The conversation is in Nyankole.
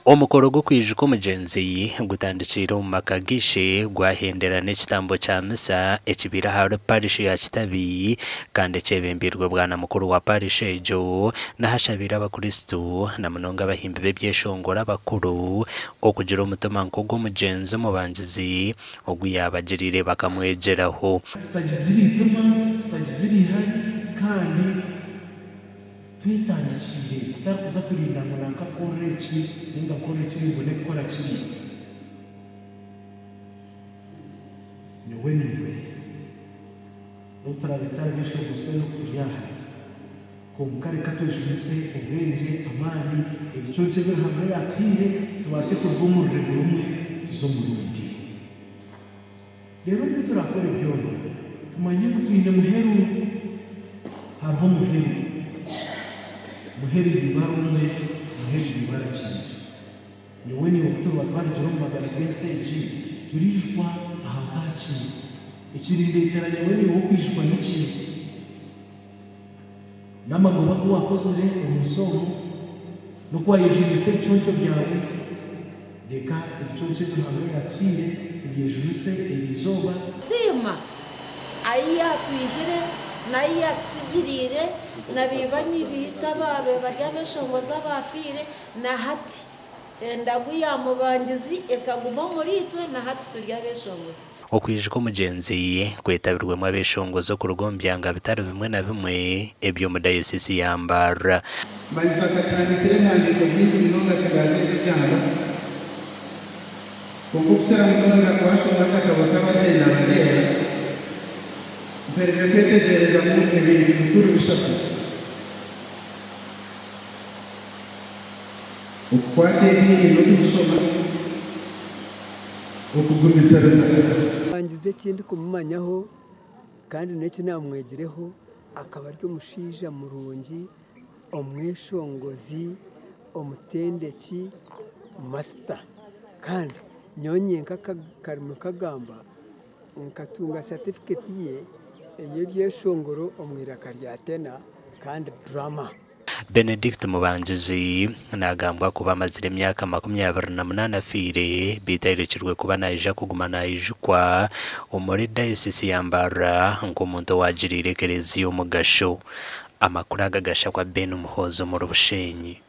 Omukoro gw'okwijuka omugyenzi gutandikiire omu maka g'eishe gwahendera n'ekitambo kya misa ekibaire ahari parish ya Kitabi kandi ekyebembeirwe bwana mukuru wa parish egyo n'ahashabiire abakristu na munonga abahimbi b'ebyeshongoro abakuru okugira omutima nk'ogw'omugyenzi omubangizi ogu yaabagiriire bakamwegyeraho. Tutagizire eitima, tutagizire eihari kandi. Twetandikiire kutari kuza kurinda ngu nanka nkorere eki ninga nkorere kiri mbone kukora kiri. Nyowe naiwe n'obu turaabe tutari b'eshongozi twena oku turi aha, kwonka reka twejunise obwengye, amaani, ebiconco ebi Ruhanga yaatuhaire tubaase kuruga omu rurego rumwe tuze omu rundi. Reero obu turaakore byona, tumanye ngu twine muheru. Hariho muheru. Muheru y'eibara omwe, muheru y'eibara kintu. Nyowe naiwe ku turiba twarugire omu magara g'ensi egi, turiijukwa ahabwa ki? Ekirindeetera nyowe naiwe okwijukwa niki? N'amagoba agu waakozire omu nsi omu, n'oku waayejuniise ebiconco byawe. Reka ebiconco ebi Ruhanga yaatuhaire tubyejunise eri izooba. Siima ahi yaatwihire n'ahi yaatutsigiriire, na baibanyi baitu abaabaire bari abeeshongozi abaafiire, na hati endagu ya Mubangizi ekaguma omuriitwe, na hati turi abeeshongozi. Okwijuka omugyenzi kwetabirwemu abeshongozi okuruga omu byanga bitari bimwe na bimwe eby'omu dayosisi ya Mbarara. Manyisa akatuhandiikira ebihandiiko bingi munonga tibaaza ebigamba. Kwonka okukira munonga ku waashoma akatabo k'Abagyenda Bareeba, mperize kwetegyerezamu ebintu bikuru bishatu. Okukwata ediini n'okugishoma. Okugumisiriza. Ngize eki ndikumumanyaho kandi n'eki naamwegireho, akaba ari omushaija murungi, omweshongozi, omutendeki, masita. Kandi nyowe nyenka akarimi kagamba nkatunga satifiketi ye ey'ebyeshongoro omu iraka rya tena kandi durama. Benedict Mubangizi nagambwa kuba amazire emyaka 28 afiire beitu ayorekirwe kuba naija kuguma naijukwa omuri dayosisi ya Mbarara nk'omuntu owagiriire ekereziya omugasho. Amakuru aga gashakwa Ben Muhoozi omuri Bushenyi.